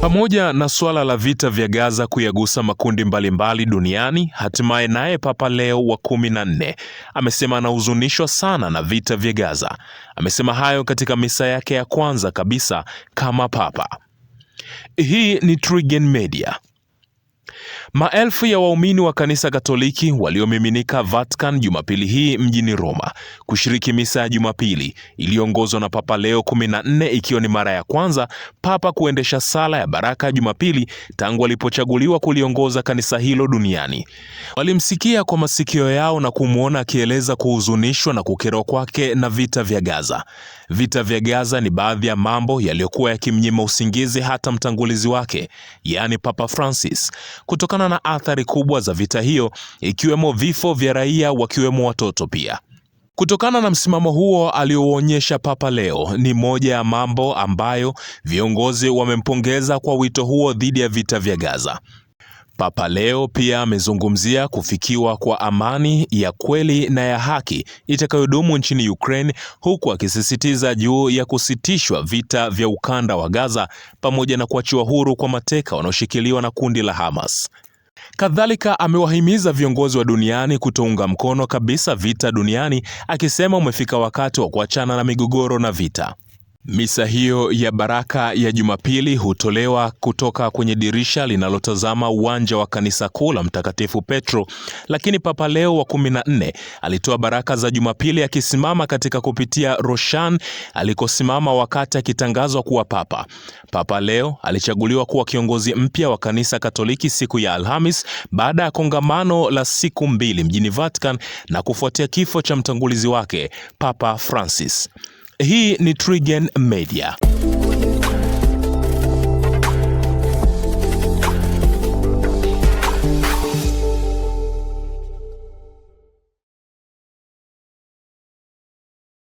Pamoja na suala la vita vya Gaza kuyagusa makundi mbalimbali duniani, hatimaye naye Papa Leo wa 14 amesema anahuzunishwa sana na vita vya Gaza. Amesema hayo katika misa yake ya kwanza kabisa kama papa. Hii ni TriGen Media. Maelfu ya waumini wa kanisa Katoliki waliomiminika Vatican Jumapili hii mjini Roma kushiriki misa ya Jumapili iliyoongozwa na Papa Leo 14, ikiwa ni mara ya kwanza Papa kuendesha sala ya baraka ya Jumapili tangu alipochaguliwa kuliongoza kanisa hilo duniani. Walimsikia kwa masikio yao na kumwona akieleza kuhuzunishwa na kukerwa kwake na vita vya Gaza. Vita vya Gaza ni baadhi ya mambo yaliyokuwa yakimnyima usingizi hata mtangulizi wake, yaani Papa Francis, kutokana na athari kubwa za vita hiyo, ikiwemo vifo vya raia wakiwemo watoto pia. Kutokana na msimamo huo aliouonyesha Papa Leo, ni moja ya mambo ambayo viongozi wamempongeza kwa wito huo dhidi ya vita vya Gaza. Papa Leo pia amezungumzia kufikiwa kwa amani ya kweli na ya haki itakayodumu nchini Ukraine, huku akisisitiza juu ya kusitishwa vita vya ukanda wa Gaza pamoja na kuachiwa huru kwa mateka wanaoshikiliwa na kundi la Hamas. Kadhalika amewahimiza viongozi wa duniani kutounga mkono kabisa vita duniani, akisema umefika wakati wa kuachana na migogoro na vita. Misa hiyo ya baraka ya Jumapili hutolewa kutoka kwenye dirisha linalotazama uwanja wa kanisa kuu la Mtakatifu Petro, lakini Papa Leo wa 14 alitoa baraka za Jumapili akisimama katika kupitia Roshan alikosimama wakati akitangazwa kuwa papa. Papa Leo alichaguliwa kuwa kiongozi mpya wa kanisa Katoliki siku ya Alhamis baada ya kongamano la siku mbili mjini Vatican na kufuatia kifo cha mtangulizi wake Papa Francis. Hii ni TriGen Media.